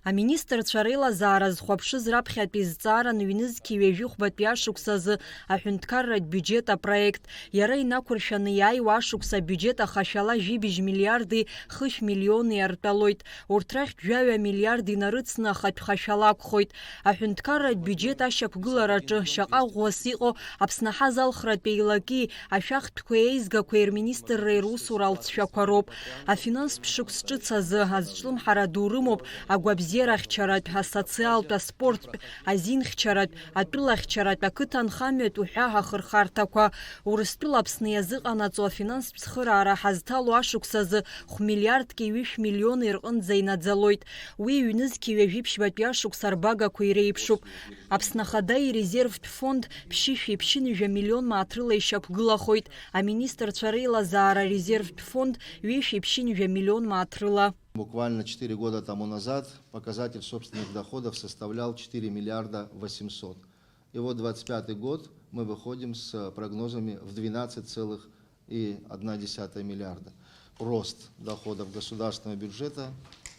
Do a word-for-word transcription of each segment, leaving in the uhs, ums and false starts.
Аминистрцәа реилазаара зхәаԥшыз раԥхьатәи зҵааран ҩнызқьи ҩажәи хәбатәи ашықәсазы аҳәынҭқарратә биуџьет апроект. Иара инақәыршәаны иааиуа ашықәс абиуџьет ахашәала жәибжь миллиарди хышә миллиони артәалоит. Урҭ рахьтә жәаҩа миллиард инарыцны ахатә хашәала акәхоит. Аҳәынҭқарратә биуџьет ашьақәгылараҿы шьаҟа ӷәӷәас иҟоу Аԥсны аҳазалхратә еилаки ашәахтәқәеи аизгақәеи рминистрреи русура алҵшәақәа роуп. Афинанстә шықәс ҿыц азы азҿлымҳара ду рымоуп агәабзиарахьчаратә, асоциалтә, аспорттә, азинхьчаратә, атәылахьчаратә, ақыҭанхамҩатә уҳәа ахырхарҭақәа. Урыстәыла Аԥсны иазыҟанаҵо афинанстә цхыраара ҳазҭало ашықәс азы хә-миллиардки ҩышә миллиони рҟынӡа инаӡалоит. Уи ҩнызқьи ҩажәи ԥшьбатәи ашықәс арбагақәа иреиԥшуп. Аԥсны Ахада ирезервтә фонд ԥшьышәи ԥшьынҩажәа миллион мааҭ рыла ишьақәгылахоит. Аминистрцәа реилазаара арезервтә фонд ҩышәи ԥшьынҩажәа миллион мааҭ рыла. Буквально четыре года тому назад показатель собственных доходов составлял четыре миллиарда восемьсот. И вот двадцать пятый год мы выходим с прогнозами в двенадцать целых и одна десятая миллиарда. Рост доходов государственного бюджета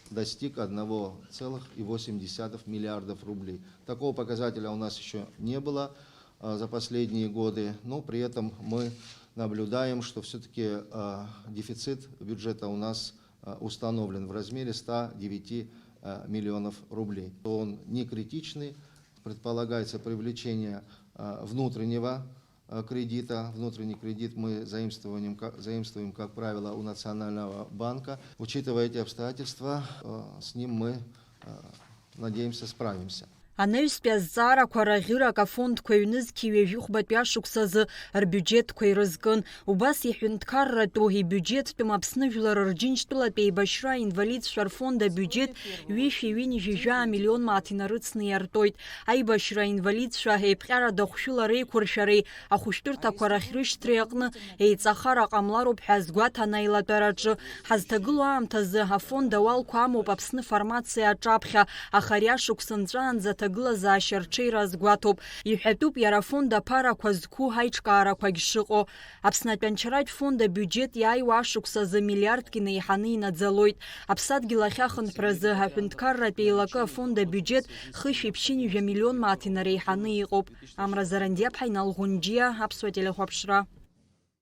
достиг одного целых и восемь десятых миллиардов рублей. Такого показателя у нас еще не было, а, за последние годы, но при этом мы наблюдаем, что все-таки, а, дефицит бюджета у нас, а, установлен в размере ста девяти, а, миллионов рублей. Он не критичный, предполагается привлечение, а, внутреннего, а, кредита. Внутренний кредит мы заимствованием ка-, заимствуем, как правило, у Национального банка. Учитывая эти обстоятельства, а, с ним мы, а, надеемся, справимся. Анаҩстәи азҵаарақәа раӷьырак афондқәа ҩнызқьи ҩажәи хәбатәи ашықәс азы рбиуџьетқәа ирызкын. Убас иҳәынҭқарратәу ибиуџьеттәым Аԥсны Жәлар Рџьынџьтәылатә Еибашьра аинвалидцәа рфонд абиуџьет ҩышәи ҩынҩажәи жәаа миллион мааҭ инарыцны иартәоит. Аибашьра аинвалидцәа еиԥҟьарада хәшәыла реиқәыршәареи ахәышәтәырҭақәа рахь рышьҭреи аҟны еиҵахара ҟамлароуп ҳәа азгәаҭан аилатәараҿы. Ҳазҭагылоу аамҭазы афонд ауалқәа амоуп Аԥсны фармациа аҿаԥхьа, аха ари ашықәс нҵәаанӡа аҭагылазаашьа рҽеира азгәаҭоуп. Иҳәатәуп, иара афонд аԥарақәа зқәу аиҿкаарақәагь шыҟоу. Аԥсны атәанчаратә фонд абиуџьет иааиуа ашықәс азы миллиардк инеиҳаны инаӡалоит. Аԥсадгьыл ахь ахынҳәразы аҳәынҭқарратә еилакы афонд абиуџьет хышәи ԥшьынҩажәа миллион мааҭ инареиҳаны иҟоуп. Амра Зарандиаԥҳа, Инал Ӷәынџьиа, Аԥсуа телехәаԥшра.